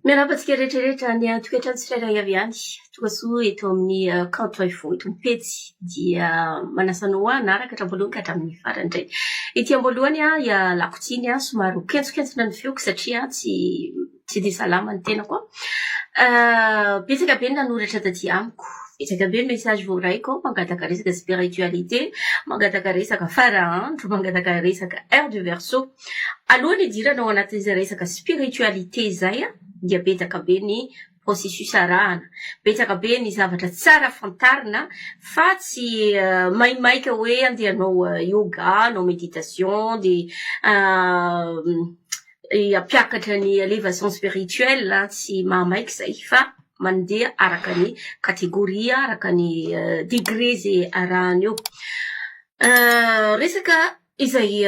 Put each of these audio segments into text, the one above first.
Miarahaba antsika rehetra rehetra any an-tokantrano tsirairay avy any. Tongasoa eto amin'ny Kanto Info eto amin'ny pejy dia manasa anao hanaraka hatramin'ny voalohany ka hatramin'ny farany indray. Ety am-boalohany ialako tsiny somary ho kentsokentsona ny feoko satria tsy tsy dia salama ny tenako. Betsaka be ny nanoratra taty amiko, betsaka be ny message voaraiko mangataka resaka spiritualité, mangataka resaka fara andro, mangataka resaka heure du verseau. Alohan'ny hidirana ao anatin'izay resaka spiritualité izay dia betsaka be ny processus arahana, betsaka be ny zavatra tsara fantarina fa tsy maimaika hoe andeha hanao yoga, hanao méditation dia hampiakatra ny élévation spirituelle, tsy mahamaika izay fa mandeha araka ny catégorie, araka ny degré izay arahana eo. Resaka Izay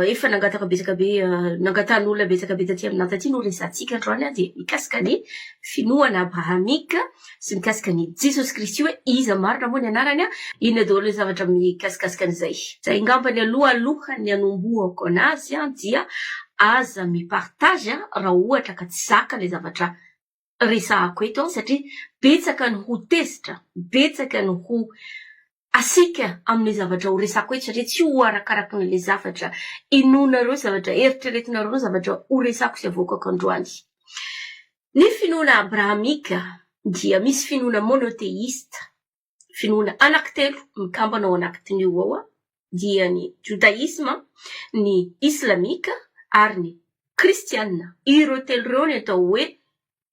efa nangataka betsaka be, nangatahan'olona betsaka be taty aminà taty no resahantsika androany dia mikasika ny finoana abrahamika sy mikasika an'i Jesosy Kristy hoe iza marina moa ny anarany, inona daholo ny zavatra mikasikasika an'izay. Izay angambany aloha alohan'ny hanombohako anazy dia aza mi-partage raha ohatra ka tsy zaka ilay zavatra resahako eto satria betsaka ny ho tezitra, betsaka ny ho asiaka amin'ilay zavatra ho resahako eto satria tsy ho arakarakin'ilay zavatra inoanareo, zavatra eritreretinareo ny zavatra ho resahako sy avoakako androany. Ny finoana abrahamika dia misy finoana monotheista, finoana anankitelo mikambana ao anatin'io ao dia ny jodaisma, ny islamika ary ny kristiana. Ireo telo ireo ny atao hoe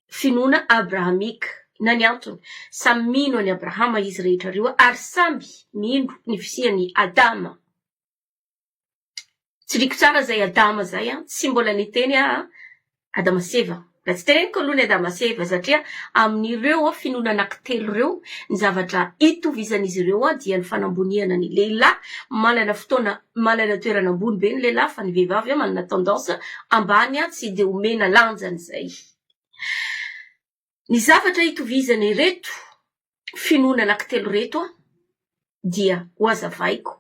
finoana abrahamika. Na ny antony, samy mino an'i Abrahama izy rehetra ireo ary samby mino ny fisian'i Adama. Tsiriko tsara zay Adama zay an, tsy mbola niteny aho an, Adama sy Eva, mbola tsy teneniko aloha ny Adama sy Eva satria amin'ireo finoana anankitelo ireo ny zavatra itovizan'izy ireo dia ny fanamboniana ny lehilahy, manana fotoana, manana toerana ambony be ny lehilahy fa ny vehivavy manana tendance ambany tsy dia omena lanjany zay. Ny zavatra itovizan'ireto finoana anankitelo ireto dia hohazavaiko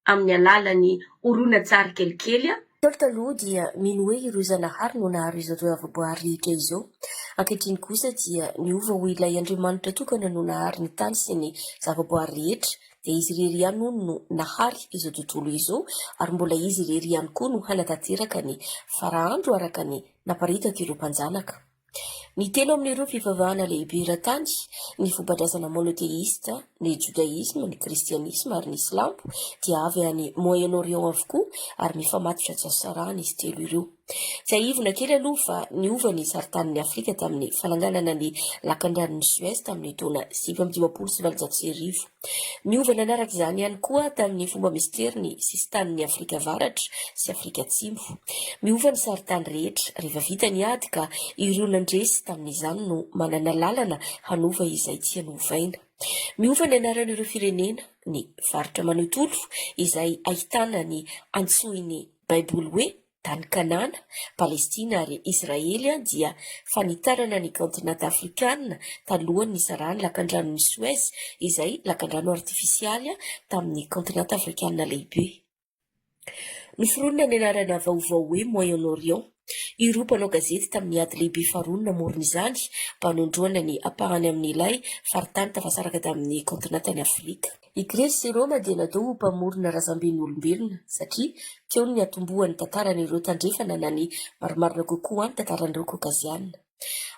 amin'ny alalan'ny horonantsary kelikely. Ntaolo taloha dia mino hoe ireo Zanahary no nahary izao zavaboary rehetra izao. Ankehitriny kosa dia niova ho ilay Andriamanitra tokana no nahary ny tany sy ny zavaboary rehetra, dia Izy irery ihany hono no nahary izao tontolo izao ary mbola Izy irery ihany koa no hanatanteraka ny fara andro araka ny naparitak'ireo mpanjanaka. Ny telo amin'ireo fivavahana lehibe eran-tany, ny fomban-drazana mônôteista, ny jodaisma, ny kristianisma ary ny silamo, dia avy any Moyen-Orient avokoa ary mifamatotra tsy azo sarahana izy telo ireo. Tsiahivina kely aloha fa niova ny sarintanin'i Afrika tamin'ny fananganana ny Lakandranon'i Suez tamin'ny taona 1859. Niova nanaraka izany ihany koa tamin'ny fomba mistery ny sisintanin'i Afrika Avaratra sy Afrika Atsimo. Miova ny sarintany rehetra rehefa vita ny ady ka ireo nandresy tamin'izany no manana lalana hanova izay tiany hovaina. Miova ny anaran'ireo firenena, ny faritra manontolo izay ahitana ny antsoin'ny Baiboly hoe Tany Kanana, Palestina ary Israely dia fanitarana ny kaontinanta afrikana talohan'ny nisarahan'ny lakandranon'i Suez, izay lakandrano artifisialy, tamin'ny kaontinanta afrikana lehibe. Noforonina ny anarana vaovao hoe Moyen-Orient. Ireo mpanao gazety tamin'ny Ady Lehibe Faharoa no namorona izany mba hanondroana ny ampahany amin'ilay faritany tafasaraka tamin'ny kaontinantan'i Afrika. I Gresy sy Roma dia natao ho mpamorona razamben'ny olombelona, satria teo no niatombohan'ny tantaran'ireo Tandrefana na ny marimarina kokoa ny tantaran'ireo Kaokaziana.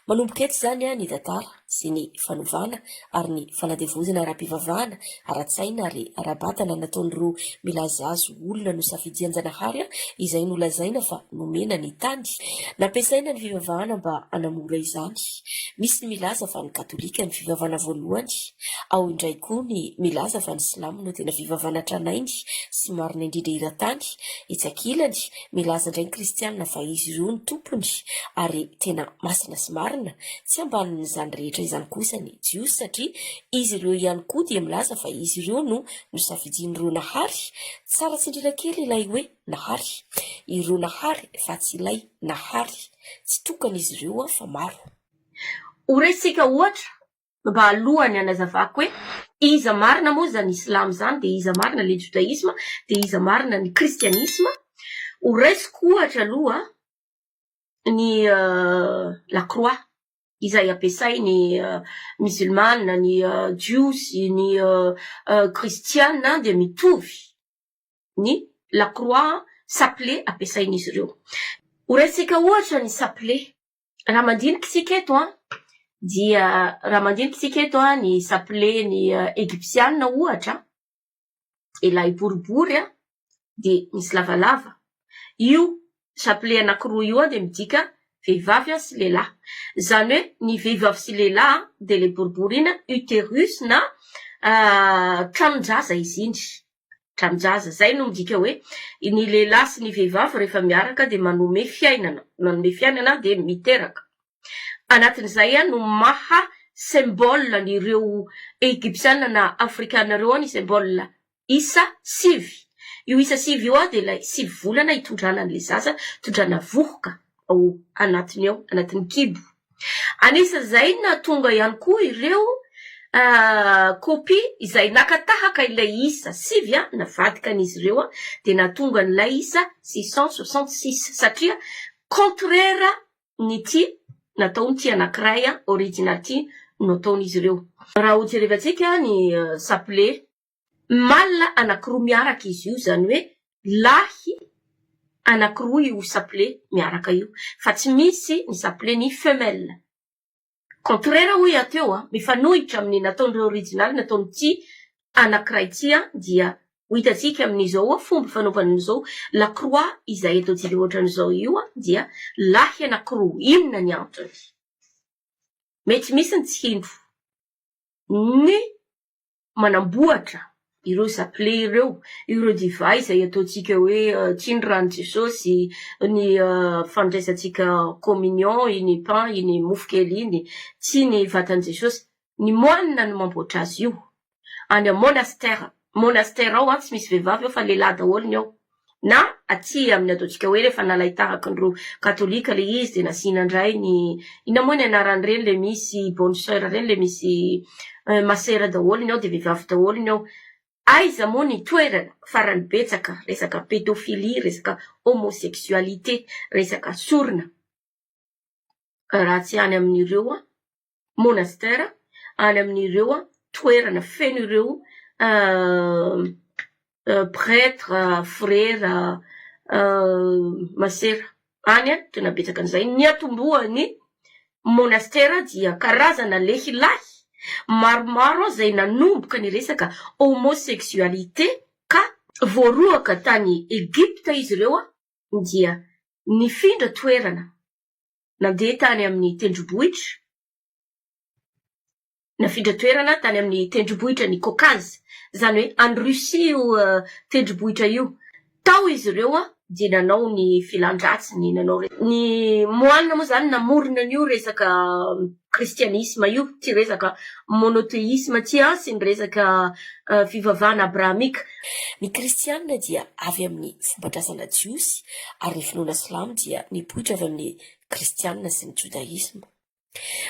Manomboka eto izany ny tantara sy ny fanovana ary ny fanadevozana ara-pivavahana, ara-tsaina ary ara-batana nataon'ireo milaza azy ho olona nosafidian-janahary izay nolazaina fa nomena ny tany. Nampiasaina ny fivavahana mba hanamora izany. Misy ny milaza fa ny katolika no fivavahana voalohany. Ao indray koa ny milaza fa ny silamo no tena fivavahana tranainy sy marina indrindra eran-tany. Etsy ankilany, milaza indray ny kristianina fa izy ireo no tompony ary tena masina sy marina. Tsy ambanin'izany rehetra izany kosa ny jiosy satria izy ireo ihany koa dia milaza fa izy ireo no nosafidian'ireo Nahary. Tsara tsindriana kely ilay hoe Nahary. Ireo Nahary fa tsy ilay Nahary. Tsy tokana izy ireo fa maro. Ho raisintsika ohatra mba alohan'ny hanazavako hoe iza marina moa izany islam izany dia iza marina ilay judaisme dia iza marina ny kristianisma, ho raisiko ohatra aloha ny la croix. Izay ampiasain'ny musulmana, ny jiosy, ny kristiana dia mitovy ny lakroa sapile ampiasain'izy ireo. Ho raisintsika ohatra ny sapile. Raha mandinika isika eto an, dia raha mandinika isika eto an, ny sapile-n'ny Egypsiana ohatra, ilay boribory an, dia misy lavalava. Io chapelet anankiroa io dia midika vehivavy sy lehilahy. Izany hoe ny vehivavy sy lehilahy dia ilay boribory iny utérus na tranon-jaza izy iny. Tranon-jaza. Izay no midika hoe ny lehilahy sy ny vehivavy rehefa miaraka dia manome fiainana. Manome fiainana dia miteraka. Anatin'izay no maha symbole an'ireo Egyptiana na Afrikana ireo ny symbole Isa sivy. Io isa sivy io dia ilay sivy volana itondrana an'ilay zaza, itondrana vohoka ao anatiny ao, anatin'ny kibo. Anisan'izay nahatonga ihany koa ireo kopia izay naka tahaka ilay isa sivy navadika an'izy ireo dia nahatonga an'ilay isa 666 satria contraire ny ity nataon'ity anankiray original ity no ataon'izy ireo. Raha hojerevantsika ny sapile Mâle anankiroa miaraka izy io, izany hoe lahy anankiroa io sapile miaraka io, fa tsy misy ny sapile ny femelle. Contraire hoy aho teo, mifanohitra amin'ny nataon'ireo original nataon'ity anankiray ity dia ho hitantsika amin'izao fomba fanaovana an'izao la croix izay ataontsika ohatran'izao io dia lahy anankiroa, inona ny antony? Mety misy ny tsy hino ny manamboatra ireo zapile ireo, ireo divay izay ataontsika hoe ity ny ran'i Jesosy, ny fandraisantsika communion, iny pain, iny mofo kely iny, ity ny vatan'i Jesosy. Ny moine no mamboatra azy io. Any amin'ny monastère. Monastère ao tsy misy vehivavy ao fa lehilahy daholo ny ao. Na aty amin'ny ataontsika hoe rehefa nalain-tahaka an'ireo katolika ilay izy dia nasiana indray ny, inona moa ny anaran'ireny ilay misy bonne soeur ireny ilay misy masera daholo ny ao dia vehivavy daholo ny ao. Aiza moa ny toerana farany betsaka resaka pedophilie, resaka homosexualité, resaka sorona raha tsy any amin'ireo monastère, any amin'ireo toerana feno ireo prêtre, frera, masera. Any tena betsaka an'izay. Ny atombohan'ny monastera dia karazana lehilahy maromaro izay nanomboka ny resaka homosexualité ka voaroaka tany Egypta izy ireo dia nifindra toerana Nandeha tany amin'ny tendrombohitra, nafindra toerana tany amin'ny tendrombohitra ny Caucase, izany hoe any Russie io tendrombohitra io. Tao izy ireo dia nanao ny filan-dratsiny, nanao ny moine moa izany namorona an'io resaka kristianisma io, ity resaka monothéisme ity sy ny resaka fivavahana abrahamika. Ny Kristianina dia avy amin'ny fomban-drazana jiosy ary ny finoana silamo dia nipoitra avy amin'ny Kristianina sy ny jodaisma.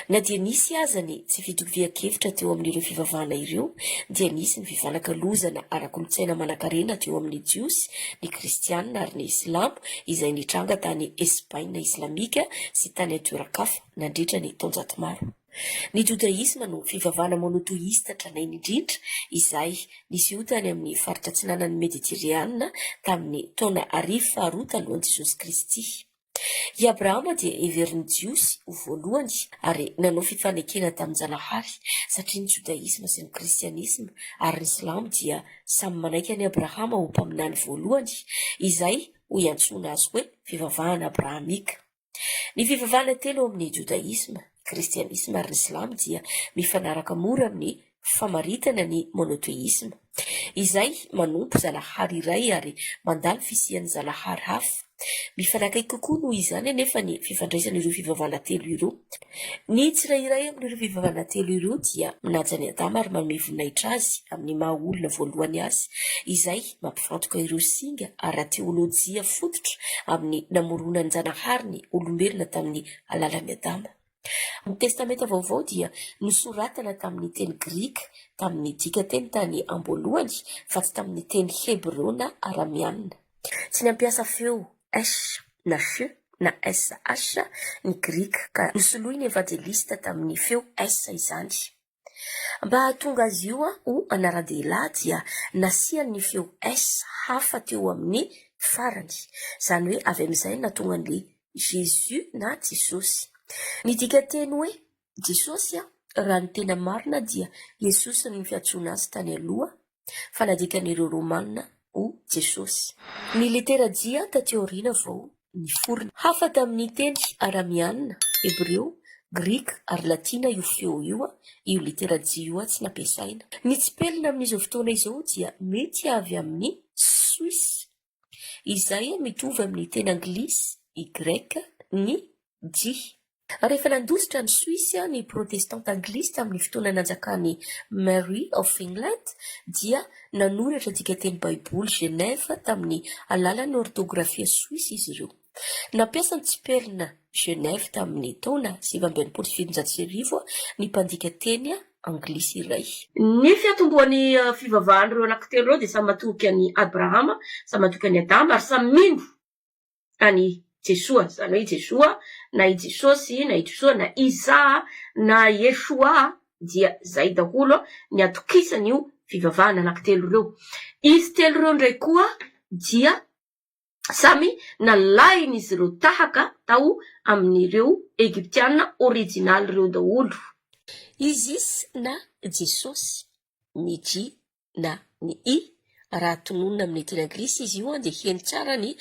Na dia nisy aza ny tsy fitovian-kevitra teo amin'ireo fivavahana ireo dia nisy ny fifanakalozana ara-kolontsaina manankarena teo amin'ny Jiosy, ny Kristianina ary ny Silamo izay nitranga tany Espaina islamika sy tany an-toeran-kafa nandritra ny taonjato maro. Ny jodaisma no fivavahana mônôteista tranainy indrindra izay niseho tany amin' ny faritra atsinanan' ny Meditereana tamin' ny taona arivo faharoa talohan' Jesosy Kristy. I Abrahama dia heverin' ny Jiosy ho voalohany ary nanao fifanekena tamin-Janahary, satria ny jodaisma sy ny kristianisma ary ny silamo dia samy manaiky an' i Abrahama ho mpaminany voalohany, izay ho iantsoana azy hoe fivavahana abrahamika. Ny fivavahana telo ao amin' ny jodaisma, kristianisma ary ny silamo dia mifanaraka mora amin' ny famaritana ny mônôteisma, izay manompo zanahary iray ary mandà ny fisian' ny zanahary hafa. Mifanakaiky kokoa noho izany anefa ny fifandraisan' ireo fivavahana telo ireo. Ny tsirairay amin' ireo fivavahana telo ireo dia manaja an' i Adama ary manome voninahitra azy amin' ny maha olona voalohany azy, izay Mampifantoka ireo singa ara-teolojia fototra amin'ny namoronan'i-Janahary ny olombelona tamin'ny alalan'i Adama. Ny Testamenta Vaovao dia nosoratana tamin'ny teny grika tamin'ny dikanteny tany am-boalohany fa tsy tamin'ny teny hebreo na aramianina. Tsy nampiasa feo sh na sh. na SH ny Grika, ka nosoloin'ny Evanjelista tamin'ny feo S izany. Mba hahatonga azy io ho anaran-dehilahy dia nasiany ny feo S hafa teo amin'ny farany, izany hoe avy amin'izay no nahatonga an'ilay Jésus na Jesosy. Ny dikanteny hoe Jesosy raha ny tena marina dia Iesos no fiantsoana azy tany aloha fa nadikan'ireo Romana ho Jesosy. Ny litera J taty aoriana vao niforona. Hafa tamin'ny teny aramiana, hebreo, grika ary latina io feo io, io litera J io tsy nampiasaina. Ny tsipelina amin'izao fotoana izao dia mety avy amin'ny Soisa, izay mitovy amin'ny teny anglisy Y ny J. Rehefa nandositra an'i Soisa ny Protestanta anglisy tamin'ny fotoana nanjakan'i Mary of England, dia nanoratra dikanteny Baiboly Genève tamin'ny alalan'ny ortografia soisa izy ireo. Nampiasa ny tsipelina Genève tamin'ny taona 1769 ny mpandika teny anglisy iray. Ny fiatombohan'ny fivavahan'ireo anankitelo ireo dia samy matoky an'i Abrahama, samy matoky an'i Adama ary samy mino an'i Jesoa, izany hoe i Jesoa na i Jesosy na i Josoa na Isa na Yeshua dia izay daholo ny atokisan'io fivavahana anankitelo ireo. Izy telo ireo indray koa dia samy nalain'izy ireo tahaka tao amin'ireo Egyptiana orijinaly ireo daholo. Isis na Jesosy, ny J na ny i, raha tononina amin'ny teny anglisy izy io dia heno tsara ny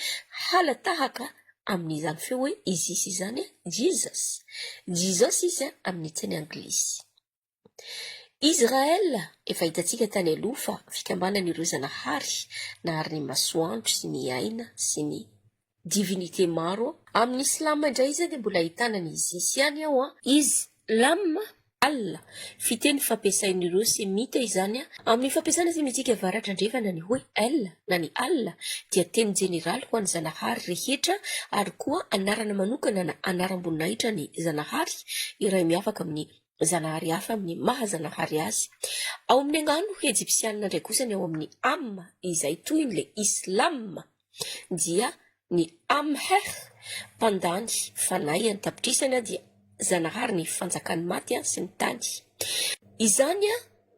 hala tahaka amin'izany feo hoe Isis izany, Jesus. Jesus izy amin'ny teny anglisy. Israel, efa hitantsika tany aloha fa fikambanan'ireo zanahary nahary ny masoandro sy ny aina sy ny divinité maro. Amin'ny islam indray izy dia mbola ahitana ny Isis ihany ao an. Islam, Allah, fiteny fampiasain'ireo semita izany an. Amin'ny fampiasana semitika avaratra andrefana ny hoe El na ny Allah dia teny jeneraly ho an'ny zanahary rehetra ary koa anarana manokana na anaram-boninahitra ny zanahary iray miavaka amin'ny zanahary hafa amin'ny maha zanahary azy. Ao amin'ny angano ejipsianina indray kosa ny ao amin'ny Am izay tohin'ilay Islam. dia ny Amher, mpandany fanahy an-tapitrisany dia zanahary ny fanjakan'ny maty sy ny tany. Izany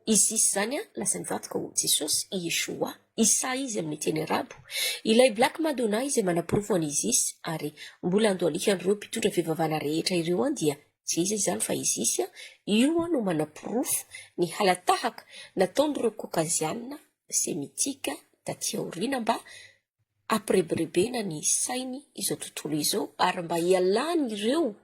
Isis izany lasa nivadika ho Jesosy, Yeshua, Isa izy amin'ny teny arabo. Ilay Black Madonna izay manaporofo an'i Isis ary mbola andohalihan'ireo mpitondra fivavahana rehetra ireo dia tsy iza izany fa Isis, io no manaporofo ny hala-tahaka nataon'ireo Kokaziana semitika taty aoriana mba hampirebirebena ny sainy izao tontolo izao ary mba hialan'ireo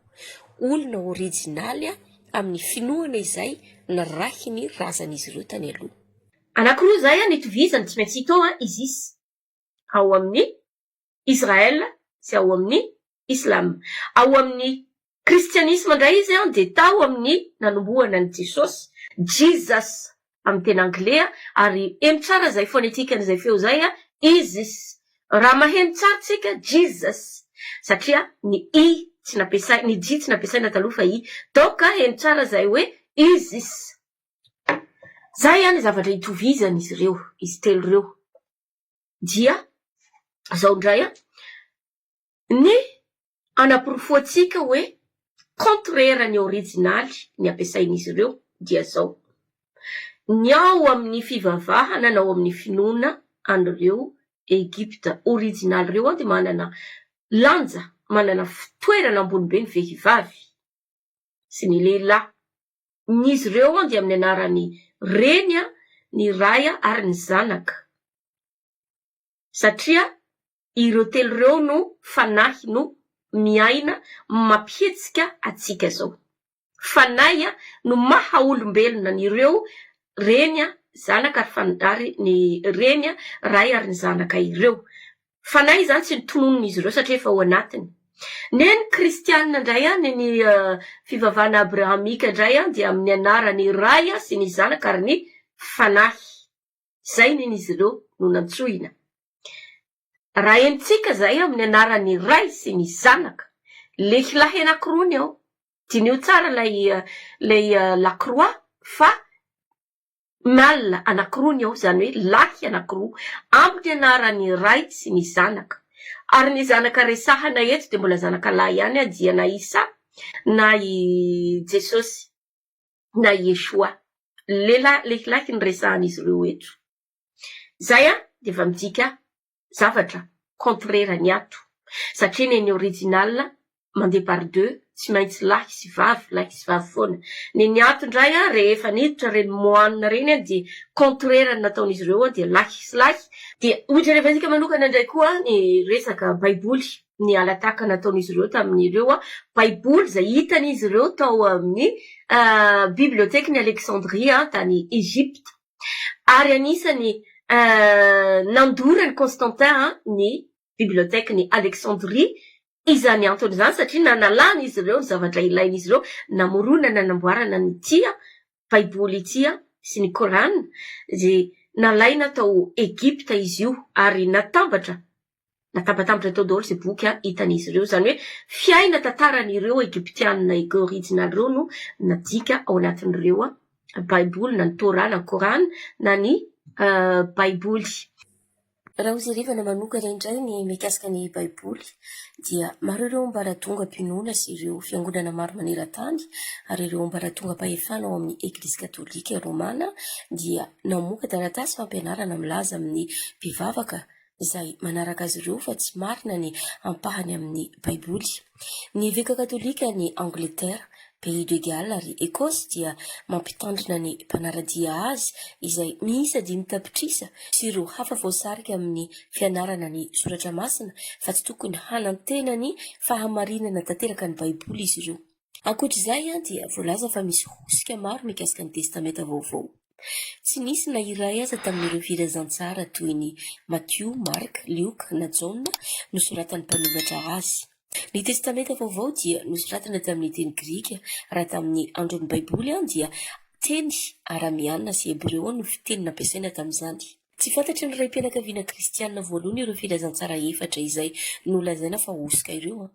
olona orijinaly amin'ny finoana izay narahin'ny razan'izy ireo tany aloha. Anankiroa izay an itovizany tsy maintsy hita ao an ISIS ao amin'ny Israel sy ao amin'ny Islam. Ao amin'ny Kristianisma indray izy dia tao amin'ny nanombohana an'i Jesosy, Jesus amin'ny teny anglais, ary heno tsara izay fonetikan'izay feo izay, Isis. Raha maheno tsara tsika, Jesus, satria ny i tsy nampiasaina, ny j tsy nampiasaina taloha fa i. Donc heno tsara izay hoe Isis. Izay ny zavatra itovizan'izy ireo, izy telo ireo. Dia izao indray an, ny anaporofoantsika hoe contraire ny orijinaly ny ampiasain'izy ireo dia izao, ny ao amin'ny fivavahana na ao amin'ny finoana an'ireo Egypte orijinaly ireo dia manana lanja, manana fitoerana ambony be ny vehivavy sy ny lehilahy. Ny izy ireo dia amin'ny anaran'ny reny, ny ray ary ny zanaka. Satria ireo telo ireo no fanahy no miaina mampihetsika atsika zao. Fanahy no maha olombelona an'ireo reny, zanaka ary ny reny, ray ary ny zanaka ireo. Fanahy izany tsy ny tononin'izy ireo satria efa ao anatiny. Ny ny kristianina indray, ny ny fivavahana abrahamika indray dia amin'ny anaran'ny Ray sy ny Zanaka ary ny Fanahy. Izay ny izy ireo no nantsoina. Raha henontsika izay amin'ny anaran'ny Ray sy ny Zanaka, lehilahy anankiroa ny ao. Diniho tsara ilay ilay lakroa fa mâle anankiroa ny ao, izany hoe lahy anankiroa, amin'ny anaran'ny Ray sy ny Zanaka. Ary ny zanaka resahana eto dia mbola zanaka lahy ihany dia na Isa na i Jesosy na i Yeshua. Lehilahy, lehilahy no resahan'izy ireo eto. Izay dia efa midika zavatra contraire ny ato. Satria ny original mandeha par deux, tsy maintsy lahy sy vavy, lahy sy vavy foana. Ny ny ato indray rehefa niditra ireny moine ireny dia contraire ny nataon'izy ireo dia lahy sy lahy. Dia hojerevantsika manokana indray koa ny resaka baiboly, ny ala-tahaka nataon'izy ireo tamin'ireo baiboly izay hitan'izy ireo tao amin'ny bibliotheque-n'i Alexandrie tany Egypte. Ary anisany nandoran'i Constantin ny bibliothèque-n'i Alexandrie izany antony izany satria nanalan'izy ireo ny zavatra ilain'izy ireo namoronana namboarana an'ity baiboly ity sy ny Koran dia nalaina tao Egypta izy io ary natambatra natambatambatra tao daholo izay boky hitan'izy ireo izany hoe fiaina tantaran'ireo Egyptiana original ireo no nadika ao anatin'ireo baiboly na ny Torah na ny Koran na ny baiboly. Raha hojerevana manokana indray ny mikasika ny Baiboly dia maro ireo ambaratongam-pinoana sy ireo fiangonana maro maneran-tany ary ireo ambaratongam-pahefana ao amin'ny Eglizy Katolika Romana dia namoaka taratasy fampianarana milaza amin'ny mpivavaka izay manaraka azy ireo fa tsy marina ny ampahany amin'ny Baiboly. Ny eveka katolika any Angletera, Pays de Galles ary Ecosse dia mampitandrina ny mpanara-dia azy izay miisa 5 tapitrisa sy ireo hafa voasarika amin'ny fianarana ny Soratra Masina fa tsy tokony hanantena ny fahamarinana tanteraka ny Baiboly izy ireo. Ankoatra izay dia voalaza fa misy hosika maro mikasika ny Testamenta Vaovao. Tsy nisy na iray aza tamin'ireo filazantsara toy ny Matio, Marka, Lioka na Jaona nosoratan'ny mpanoratra azy. Ny Testamenta Vaovao dia nosoratana tamin'ny teny grika, raha tamin'ny andron'ny Baiboly dia teny aramiana sy hebreo no fiteny nampiasaina tamin'izany. Tsy fantatry ny raim-pianakaviana kristiana voalohany ireo filazantsara efatra izay nolazaina fa hosoka ireo.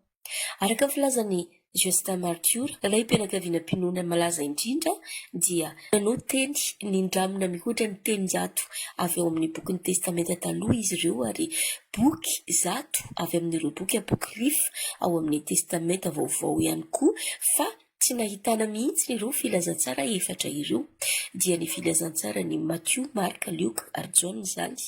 Araka ny filazan'i Justin Martyr, raim-pianakaviana mpinoana malaza indrindra, dia nanao teny nindramina mihoatra ny 300 avy ao amin'ny bokin'ny Testamenta Taloha izy ireo ary boky 100 avy amin'ireo boky apokrifa ao amin'ny Testamenta Vaovao ihany koa fa tsy nahitana mihitsy ireo filazantsara efatra ireo, dia ny filazantsaran'i Matio, Marka, Lioka ary Jaona izany.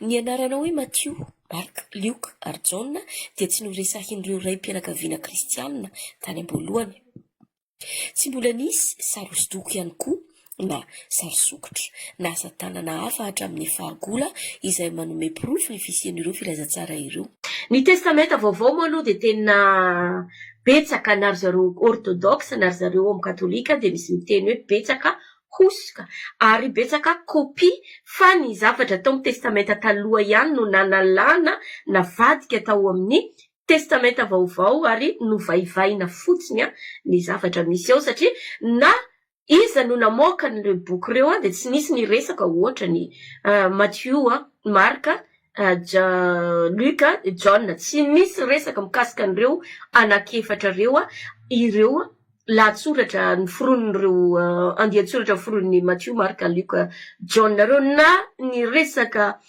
Ny anarana hoe Matio, Marka, Lioka ary Jaona dia tsy noresahin'ireo raim-pianakaviana kristianina tany am-boalohany. Tsy mbola nisy sary hosodoko ihany koa na sary sokitra na asa tanana hafa hatramin'ny fahagola izay manome porofo ny fisian'ireo filazantsara ireo. Ny Testamenta Vaovao moa aloha dia tena betsaka na ry zareo orthodoxe na ry zareo ao amin'ny katolika dia misy miteny hoe betsaka hosoka ary betsaka kopia fa ny zavatra tao amin'ny Testamenta Taloha ihany no nanalana navadika tao amin'ny Testamenta Vaovao ary novaivaina fotsiny ny zavatra misy ao satria na iza no namoaka an'ireo boky ireo dia tsy nisy niresaka ohatra ny Matio, Marka, Luka, Jaona tsy nisy resaka mikasika an'ireo anankiefatra ireo ireo lahatsoratra noforonin'ireo andian-tsoratra noforonin'i Matio, Marka, Lioka, Jaona ireo na ny resaka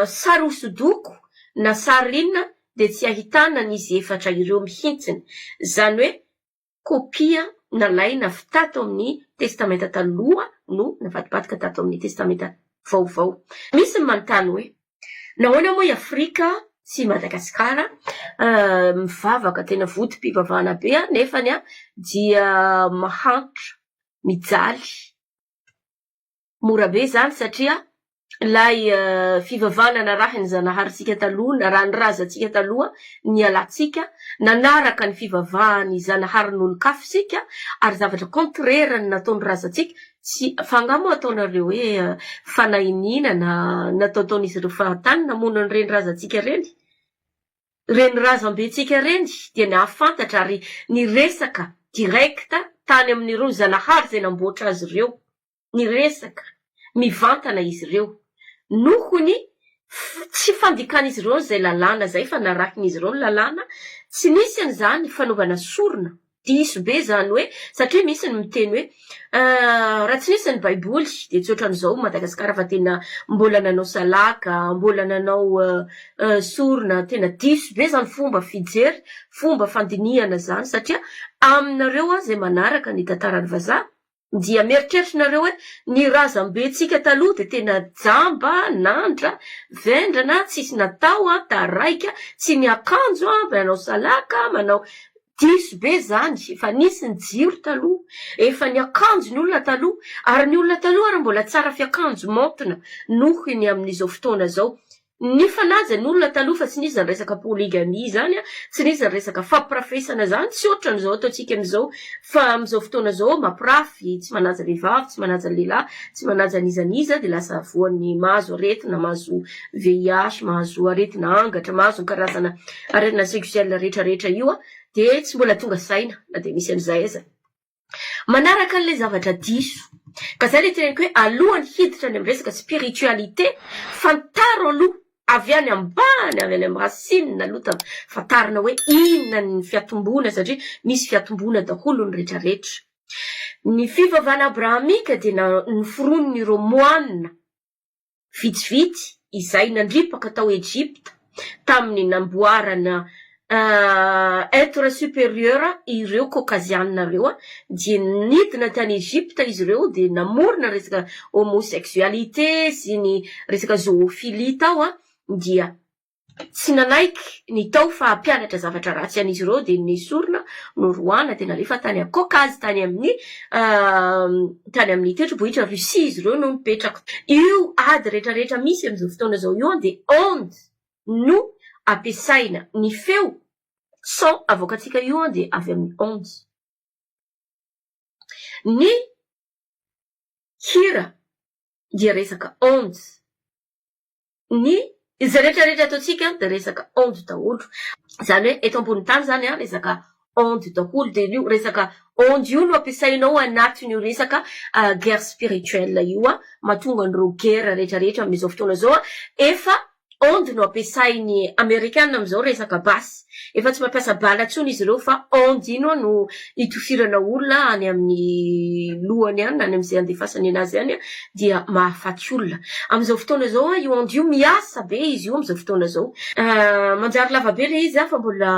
sary hosodoko na sary inona dia tsy ahitana an'izy efatra ireo mihitsiny. Izany hoe kopia nalaina avy tato amin'ny Testamenta Taloha no navadibadika tato amin'ny Testamenta Vaovao. Misy ny manontany hoe Nahoana moa i Afrika sy i Madagasikara mivavaka tena votom-pivavahana be nefany dia mahantra, mijaly? Mora be izany satria ilay fivavahana narahin'ny Zanaharintsika taloha, narahin'ny razantsika taloha, nialantsika, nanaraka ny fivavahan'ny Zanaharin'olon-kafa isika ary zavatra contraire ny nataon'ny razantsika Tsy, fa angaha moa ataonareo hoe fanahiniana na nataotaon'izy ireo fahatany namono an'ireny razantsika ireny? Ireny razambentsika ireny dia nahafantatra ary niresaka direct tany amin'ireo Zanahary izay namboatra azy ireo. Niresaka mivantana izy ireo noho ny tsy fandikan'izy ireo an'izay lalàna izay fa narahin'izy ireo ny lalàna, tsy nisy an'izany fanaovana sorona. Diso be izany hoe, satria misy ny miteny hoe raha tsy nisy ny baiboly dia tsy ohatran'izao Madagasikara fa tena mbola nanao salaka, mbola nanao sorona, tena diso be izany fomba fijery, fomba fandinihana izany satria aminareo izay manaraka ny tantaran'ny vazaha dia mieritreritra nareo hoe ny razambentsika taloha dia tena jamba, nandra, vendrana, tsisy natao, taraika, tsy miakanjo, manao salaka, manao Diso be zany, efa nisy ny jiro taloha, efa niakanjo ny olona taloha, ary ny olona taloha ary mbola tsara fiakanjo maontina noho ny amin'izao fotoana izao. Nifanaja ny olona taloha fa tsy nisy izany resaka polygamie izany, tsy nisy izany resaka fampirafesana izany, tsy ohatran'izao ataontsika amin'izao fa amin'izao fotoana izao mampirafy, tsy manaja vehivavy, tsy manaja lehilahy, tsy manaja n'iza n'iza dia lasa voan'ny mahazo aretina, mahazo VIH, mahazo aretina angatra, mahazo ny karazana aretina sexuelle rehetra rehetra io dia tsy mbola tonga saina na dia misy an'izay aza. Manaraka an'ilay zavatra diso. Ka zay ilay teneniko hoe alohan'ny hiditra any amin'ny resaka spiritualité, fantaro aloha avy any ambany, avy any amin'ny racine aloha fantarina hoe inona ny fiatomboana satria misy fiatomboana daholo ny rehetra rehetra. Ny fivavahana abrahamika dia noforonin'ireo moine vitsivitsy izay nandripaka tao Egypta tamin'ny namboarana être supérieur ireo Caucasiana ireo dia nidina tany Egypta izy ireo dia namorona resaka homosexualité sy ny resaka zoophilie tao dia Tsy nanaiky ny tao fa hampianatra zavatra ratsy an'izy ireo dia nesorina, noroahana dia nalefa tany Caucase tany amin'ny tany amin'ny tendrombohitra Russie izy ireo no nipetraka. Io ady rehetra rehetra misy amin'izao fotoana izao io dia onde no ampiasaina, ny feo, son, avoakantsika io dia avy amin'ny onde. Ny hira dia resaka onde. Ny izay rehetra rehetra ataontsika dia resaka onde daholo. Izany hoe eto ambony tany izany an, resaka onde daholo. Dia io resaka onde io no ampiasainao anatin'io resaka guerre spirituelle io an, mahatonga an'ireo guerre rehetra rehetra amin'izao fotoana izao an, efa onde no ampiasain'ny amerikana amin'izao resaka basy. Efa tsy mampiasa bala intsony izy ireo fa onde iny no itofirana olona any amin'ny lohany any na any amin'izay andefasany anazy any dia mahafaty olona. Amin'izao fotoana izao io onde io miasa be izy io amin'izao fotoana izao. Manjary lava be ilay izy fa mbola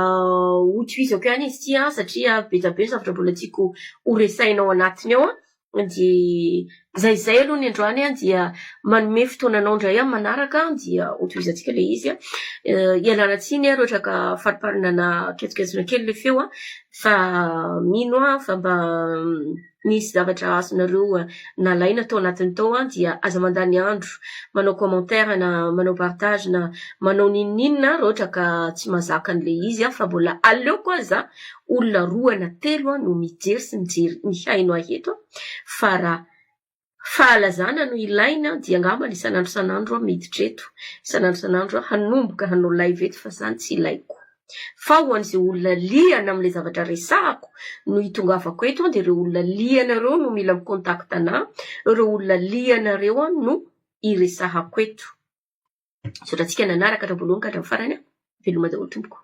hotohizako ihany izy ity satria be dia be ny zavatra mbola tiako ho resahina ao anatiny ao. Dia izay izay aloha ny androany an, dia manome fotoana anao indray aho manaraka dia hotohizantsika ilay izy an. Ialana tsiny raha ohatra ka fariparina na kentsokentsona kely ilay feo an, fa mino aho fa mba nisy zavatra azonareo nalaina tao anatiny tao an, dia aza mandany andro manao commentaire na manao partage na manao n'inon'inona raha ohatra ka tsy mahazaka an'ilay izy an, fa mbola aleoko aza olona roa na telo no mijery sy mijery mihaino ahy eto fa raha fahalazana no ilaina dia angambany isan'andro isan'andro aho miditra eto, isan'andro isan'andro aho hanomboka hanao live eto fa zany tsy ilaiko. Fa ho an'izay olona liana amin'ilay zavatra resahako no hitongavako eto dia ireo olona liana ireo no mila mi-contact anà, ireo olona liana ireo no iresahako eto. Misaotra antsika nanaraka hatramin'ny voalohany ka hatramin'ny farany. Veloma daholo tompoko.